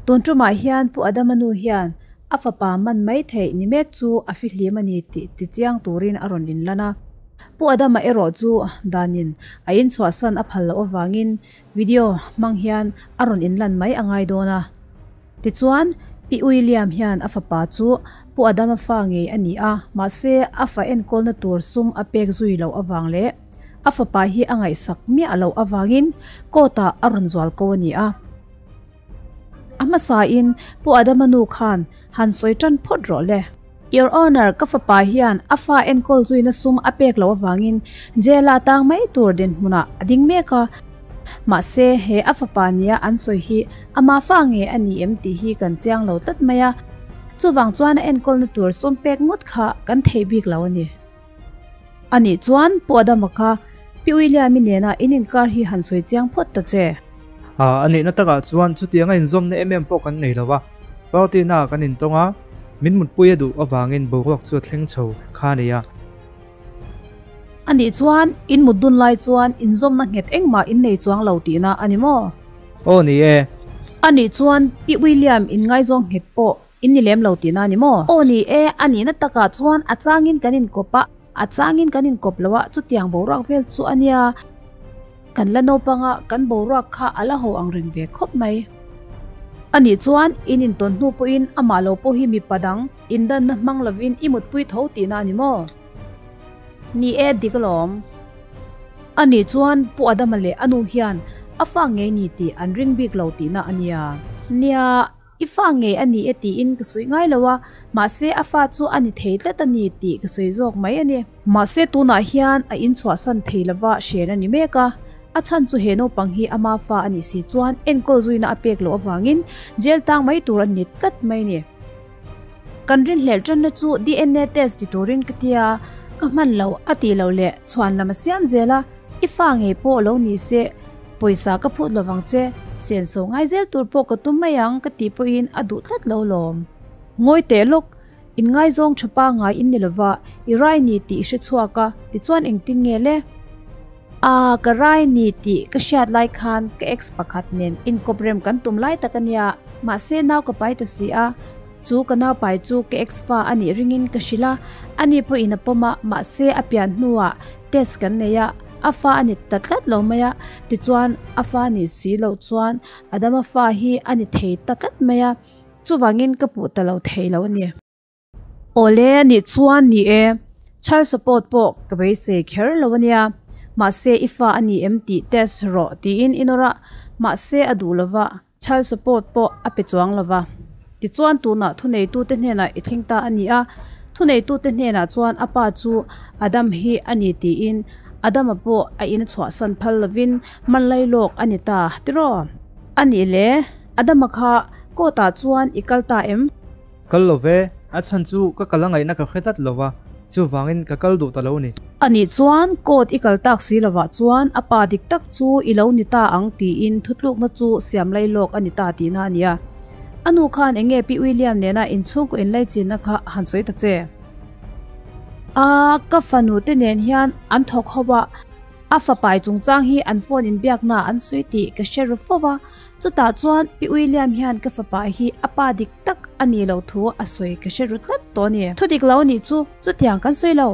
Tun tumah hian Pu Adama nu hian a fapa man mai theih ni mek chu a fihlim a ni tih tichiang turin a rawn inlan a. Pu Adama erawh chu danin a inchhuahsan a phal loh avangin video hmang hian a rawn inlan mai a ngai dawn a. Tichuan, Pi William hian a fapa chu Pu Adama fa ngei a ni a, mahse a fa enkawlna tur sum a pek zui loh avang leh a fapa hi a ngaihsak miah loh avangin court ah a rawn zual ko a ni a. A hmasain Pu Adama nu khan han sawi tan phawt rawh le. Your Honour, ka fapa hian a fa enkawl zuina sum a pek loh avangin jail ah tang mai tur dinhmunah a ding mek a. Mahse, he a fapa nia an sawi hi ama fa nge a ni em tih hi kan chiang lo tlat mai a. Chuvang chuan a enkawlna tur sum pek ngawt kha kan thei bik lo a ni. A nih chuan Pu Adama kha Pi William-i nena in inkar hi han sawi chiang phawt ta che. A nihna takah chuan chutianga inzawmna em em pawh kan nei lo a, party naah kan intawng a, min mutpui a duh avangin boruak chu a thleng chho kha a ni a. A nih chuan in mut dun lai chuan inzawmna nghet engmah in nei chuang lo tihna a ni maw? Aw ni e. A nih chuan Pi William inngaizawng nghet pawh In ni lem lo tihna a ni maw? Aw ni e, a nihna takah chuan a changin kan inkawp a, a changin kan inkawp lo a, chutiang boruak vel chu a nia. Kan la naupang a, kan boruak kha a la ho ang reng ve khawp mai. A nih chuan in intawn hnu pawhin amah lo pawh hi mipa dang indanna hmang lovin i mutpui tho tihna a ni maw? Ni e, dik alawm. A nih chuan Pu Adama leh a nu hian a fa ngei ni tih an ring bik lo tihna a nia. Nia. I fa ngei a ni e tiin ka sawi ngai lo a, mahse a fa chu a ni thei tlat a ni tih ka sawi zawk mai a ni. Mahse tunah hian a inchhuahsan thei lova hren a ni mek a, a chhan chu he naupang hi ama fa a nih si chuan enkawl zuina a pek loh avangin jail tang mai tur a ni tlat mai a ni. Kan rinhlelh tanna chu DNA test ti turin ka tia, ka hman lo a tih loh leh chhuan lam a siam zel a, I fa ngei pawh lo ni se, pawisa ka phut lovang che, senso ngai zel tur pawh ka tum mai ang ka tih pawhin a duh tlat lo lawm. Ngawi teh lawk, in ngaizawng tha pangngai in ni lova, i rai ni tih i hre chhuak a, tichuan engtin nge le? Aa, ka rai ni tih ka hriat lai khan ka ex pakhat nen inkawp rem kan tum lai tak a nia, mahse nau ka pai ta si a, chu ka nau pai chu ka ex fa a nih ringin ka hrilh a, ani pawhin a pawm a, mahse a pian hnuah Test kan nei a, a fa a ni ta tlat lo mai a, tichuan a fa nih si loh chuan Adama fa hi a ni thei ta tlat mai a, chuvangin ka puh ta lo thei lo a ni. Awle a nih chuan ni e, child support pawh ka beisei kher lo a nia, mahse i fa a ni em tih test rawh tiin i nawr a, mahse a duh lova, Child support pawh a pe chuang lo va. Tichuan tunah thuneitute hnenah i thleng ta a ni a, thuneitute hnenah chuan a pa chu Adam hi a ni tiin Adama pawh a in chhuahsan phal lovin hmanlai lawk a ni ta tiraw? A nih le, Adama kha court ah chuan i kal ta em? Kal lo ve, a chhan chu ka kal a ngaihna ka hre tlat lo va, chuvangin ka kal duh ta lo ni. A nih chuan court i kal tak si lovah chuan a pa dik tak chu i lo ni ta ang tiin thutlukna chu siam lai lawk a ni ta tihna a nia. A nu khan eng nge Pi William nena inchhungkaw inlaichinna kha han sawi ta che? A, ka fanu te nen hian an thawk ho a, a fapai chungchang hi an phone inbiakna an sawi tih ka hre ru fo va, Chutah chuan Pi William hian ka fapa hi a pa dik tak a nih loh thu a sawi ka hre ru tlat tawh a ni. Thu dik lo nih chu chutiang kan sawi lo.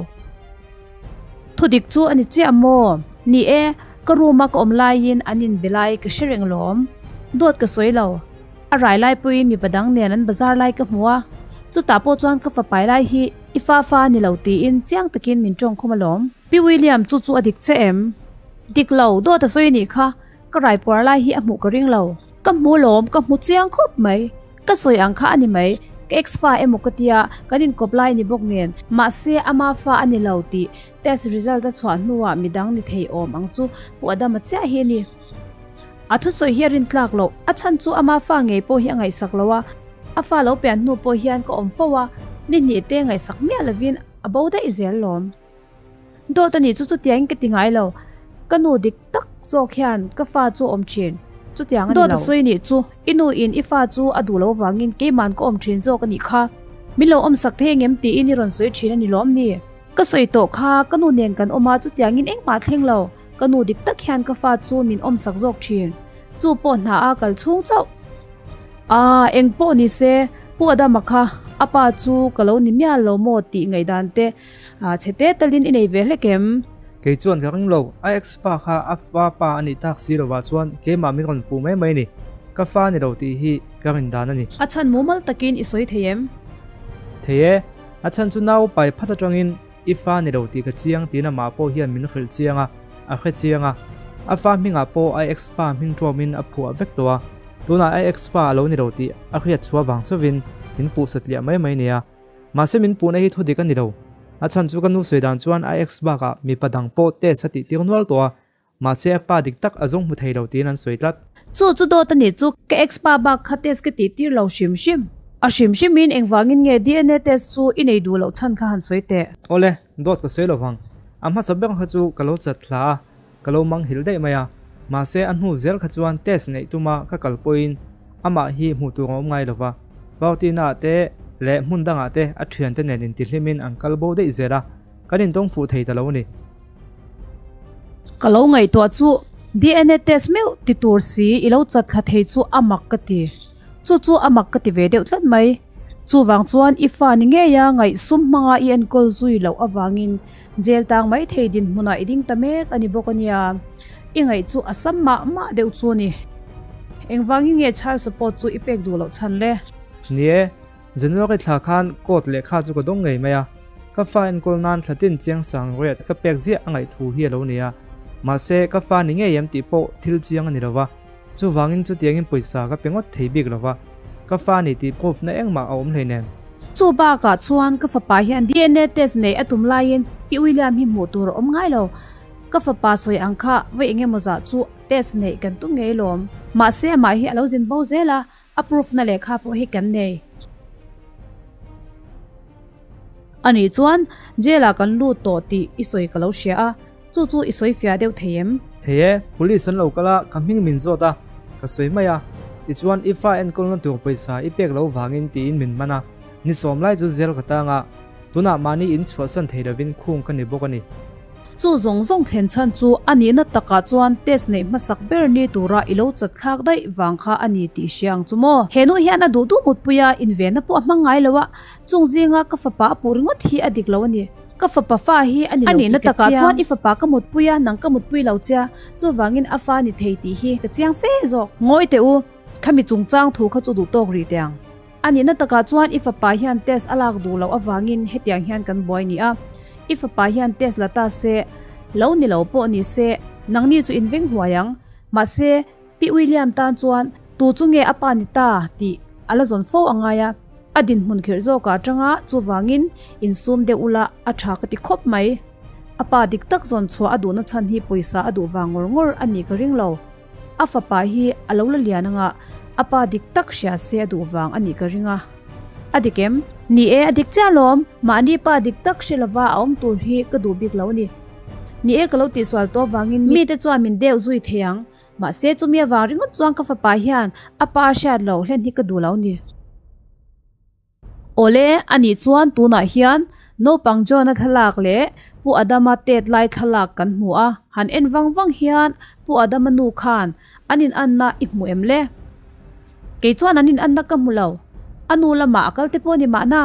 Thu dik chu a ni chiah maw? Ni e, ka room a ka awm laiin an inbe lai ka hre reng lawm. Dawt ka sawi lo. A rai lai pawhin mipa dang nen an bazar lai ka hmu a. Chutah pawh chuan ka fapai lai hi i fa fa a ni lo tiin chiang takin min tawngkhum alawm. Pi William chu chu a dik che em? Dik lo, dawt a sawi anih kha. Ka raipuar lai hi a hmuh ka ring lo. Ka hmu lawm, ka hmu chiang khawp mai. Ka sawi ang kha a ni mai. Ka ex fa emaw ka tia, kan inkawp lai ni bawk nen. Mahse, ama fa a ni lo tih test result a chhuah hnuah midang ni thei awm ang chu Pu Adama chiah hi a ni. A thusawi hi a rintlak loh. A chhan chu ama fa ngei pawh hi a ngaihsak lo a, a fa lo pian hnu pawh hian ka awm fo a, ni hnih te ngaihsak miah lovin a bo daih zel lawm. Dawt a nih chu chutiangin ka ti ngai lo, ka nu dik tak zawk hian ka fa chu a awm thin, chutiang a ni lo. Dawt a sawi nih chu, i nu in i fa chu a duh lo avangin keiman ka awm thin zawk a nih kha, min lo awmsak thei angem tiin i rawn sawi thin a ni lawm ni? Ka sawi tawh kha, ka nu nen kan awm a chutiangin engmah thleng lo, ka nu dik tak hian ka fa chu min awmsak zawk thin, chu pawh hna a kal chhung chauh. Aa, eng pawh ni se, Pu Adama kha a pa chu ka lo ni mial lo maw tih ngaihdan te chhe te talin i nei ve hlek em? Kei chuan ka ring lo, a ex pa kha a fa pa a nih tak si lovah chuan keimah min rawn puh mai mai a ni. Ka fa ni lo tih hi ka rin dan a ni. A chhan mumal takin i sawi thei em? Thei e, a chhan chu nau pai phat atangin I fa ni lo tih ka chiang tiin amah pawh hian min hrilh chiang a, a hre chiang a. A fa hmingah pawh a ex pa hming ṭawmin a phuah vek tawh a, tunah a ex fa a lo ni lo tih a hriat chhuah vang chauhin min puh satliah mai mai nia. Mahse min puhna hi thudik a ni lo. A chhan chu ka nu sawi dan chuan a ex bakah mipa dang pawh test a tih tir nual tawh a, mahse a pa dik tak a zawng hmu thei lo tiin an sawi tlat. Chu chu dawt a nih chu ka ex pa bak kha test ka tih tir lo hrim hrim. A hrim hrimin engvangin nge DNA test chu i nei duh loh chhan kha han sawi teh. Awle, dawt ka sawi lo vang. A hmasa ber kha chu ka lo chat thla a, ka lo mang hil daih mai a. Mahse a hnu zel kha chuan test neih tuma ka kal pawhin amah hi hmuh tur a awm ngai lo va. Party naah te leh hmun dangah te a thiante nen intihlimin an kal bo daih zel a, kan intawng fuh thei ta lo a ni. Ka lo ngaihtuah chu DNA test meuh ti tur si i lo chat thla thei chu a mak ka ti. Chu chu a mak ka ti ve deuh tlat mai. Chuvang chuan i fa ni ngei a ngaih sum hmanga i enkawl zui loh avangin jail tang mai thei dinhmunah i ding ta mek a ni bawk a nia. I ngaih chu a sam mah mah deuh chu a ni. Engvangin nge child support chu i pek duh loh chhan le? Ni e, January thla khan court lehkha chu ka dawng ngei mai a, ka fa enkawl nan thla tin chiang sang riat ka pek ziah a ngaih thu hi a lo ni a, mahse ka fa ni ngei em tih pawh thil chiang a ni lo va, chuvangin chutiangin pawisa ka pe ngawt thei bik lo va, ka fa ni tih proof na engmah a awm hleinem. Chu bakah chuan ka fapa hian DNA test neih a tum laiin Pi William hi hmuh tur a awm ngai lo, ka fapa sawi ang kha vawi engemaw zah chu test neih kan tum ngei lawm, mahse amah hi a lo zin bo zel a, A proof na lehkha pawh hi kan nei. A nih chuan jail ah kan lut tawh tih i sawi ka lo hria a, chu chu i sawi fiah deuh thei em? Thei e, police an lo kal a, ka hming min zawt a, ka sawi mai a, tichuan i fa enkawlna tur pawisa i pek lo vangin tiin min man a, ni sawm lai chu jail ka tang a, tunah mahni in chhuahsan thei lovin khung ka ni bawk a ni. Chu zawng zawng thlen chhan chu a nihna takah chuan test neih hmasak ber ni tura i lo chat thlak daih vang kha a ni tih hria ang chu maw? He nu hian a duh duh mutpui a, invenna pawh a hmang ngai lo a, chung zinga ka fapa a puh ringawt hi a dik lo a ni. Ka fapa fa hi a ni lo tih ka chiang. Chuan i fapa ka mutpui a, nang ka mutpui lo chia, chuvangin a fa ni thei tih hi ka chiang fe zawk. Ngawi teh u, khami chungchang thu kha chu duh tawk rih teh ang. A nihna takah chuan i fapa hian test a lak duh loh avangin hetiang hian kan buai ni a. I fapa hian test la ta se, lo ni lo pawh ni se, nangni chu in veng huai ang. Mahse, Pi William tan chuan tu chu nge a pa ni ta tih a la zawn fo a ngai a. A dinhmun khirh zawkah atanga chuvangin insum deuh ula a tha ka ti khawp mai. A pa dik tak zawn chhuah a duhna chhan hi pawisa a duh vang ngawr ngawr a nih ka ring lo. A fapa hi a lo la lian anga a pa dik tak hria se a duh vang a nih ka ring a. A dik em? Ni e, a dik chiah alawm. Mahni pa dik tak hre lova a awm tur hi ka duh bik lo a ni. Ni e, ka lo tihsual tawh avangin mite chuan min deuh zui thei ang. Mahse, chumi avang ringawt chuan ka fapa hian a pa a hriat loh hlen hi ka duh lo a ni. Awle, anih chuan tunah hian naupang John-a thlalak leh Pu Adama tet lai thlalak kan hmu a, han en vang vang hian Pu Adama nu khan an inanna i hmu em le? Kei chuan an inanna ka hmu lo, a nu lamah a kal te pawh a ni mahna.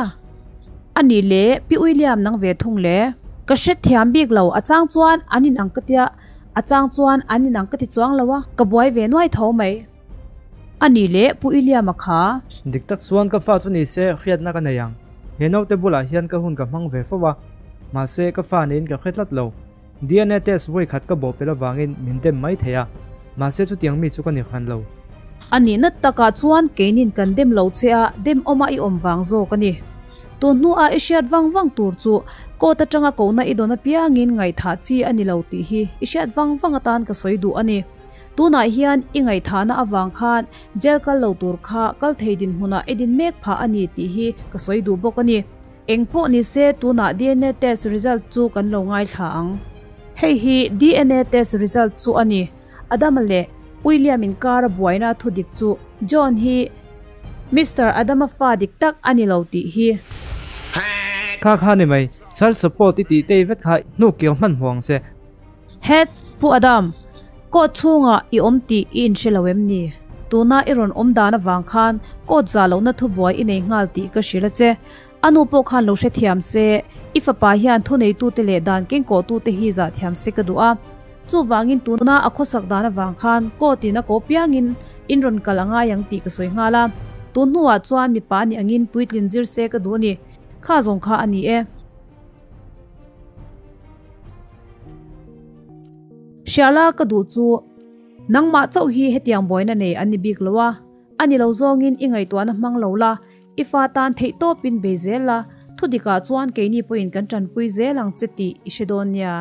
Anih leh Pi William nang ve thung le? Ka hrethiam bik lo, a chang chuan an inang ka tia, a chang chuan an inang ka ti chuang lo a, ka buai ve nuai tho mai. A nih leh Pu Iliama kha. Dik tak chuan ka fa chu ni se hriatna ka nei ang. He naute bulah hian ka hun ka hmang ve fo a, mahse ka fa niin ka hre tlat lo. DNA test vawi khat ka bawh pel avangin min dem mai thei a, mahse chutiang mi chu ka ni hran lo. A nihna takah chuan keinin kan dem lo che a, dem awma i awm vang zawk a ni. Tun hnuah i hriat vang vang tur chu court atanga kohna i dawn apiangin ngaihthah chi a ni lo tih hi i hriat vang vang atan ka sawi duh a ni. Tunah hian i ngaihthahna avang khan jail kal lo tur kha kal thei dinhmunah i din mek phah a ni tih hi ka sawi duh bawk a ni. Eng pawh ni se tunah DNA test result chu kan lo ngaithla ang. Hei hi DNA test result chu a ni. Adama leh William inkara buaina thudik chu John hi Mister Adama fa dik tak a ni lo tih hi. Kha kha ni mai, child support i tih tei vek kha hnuk kir hmanhmawh ang che. Het, Pu Adam, court chhungah i awm tih i inhre lo em ni? Tuna i rawn awm dan avang khan court zah lohna thubuai i nei nghal tih ka hrilh a che. A nu pawh khan lo hrethiam se, i fapa hian thuneitute leh dan kengkawhtute hi zah thiam se ka duh a. Chuvangin tuna a khawsak dan avang khan court in a ko piangin in rawn kal a ngai ang tih ka sawi nghal a. Tun hnuah chuan mipa nih angin puitlin zir se ka duh a ni. Kha zawng kha a ni e. Hriala ka duh chu nangmah chauh hi hetiang buaina nei an ni bik lo a, a ni lo zawngin i ngaihtuahna hmang lo la, i fa tan theih tawpin bei zel la, thudikah chuan keini pawhin kan tanpui zel ang che tih i hre dawn nia.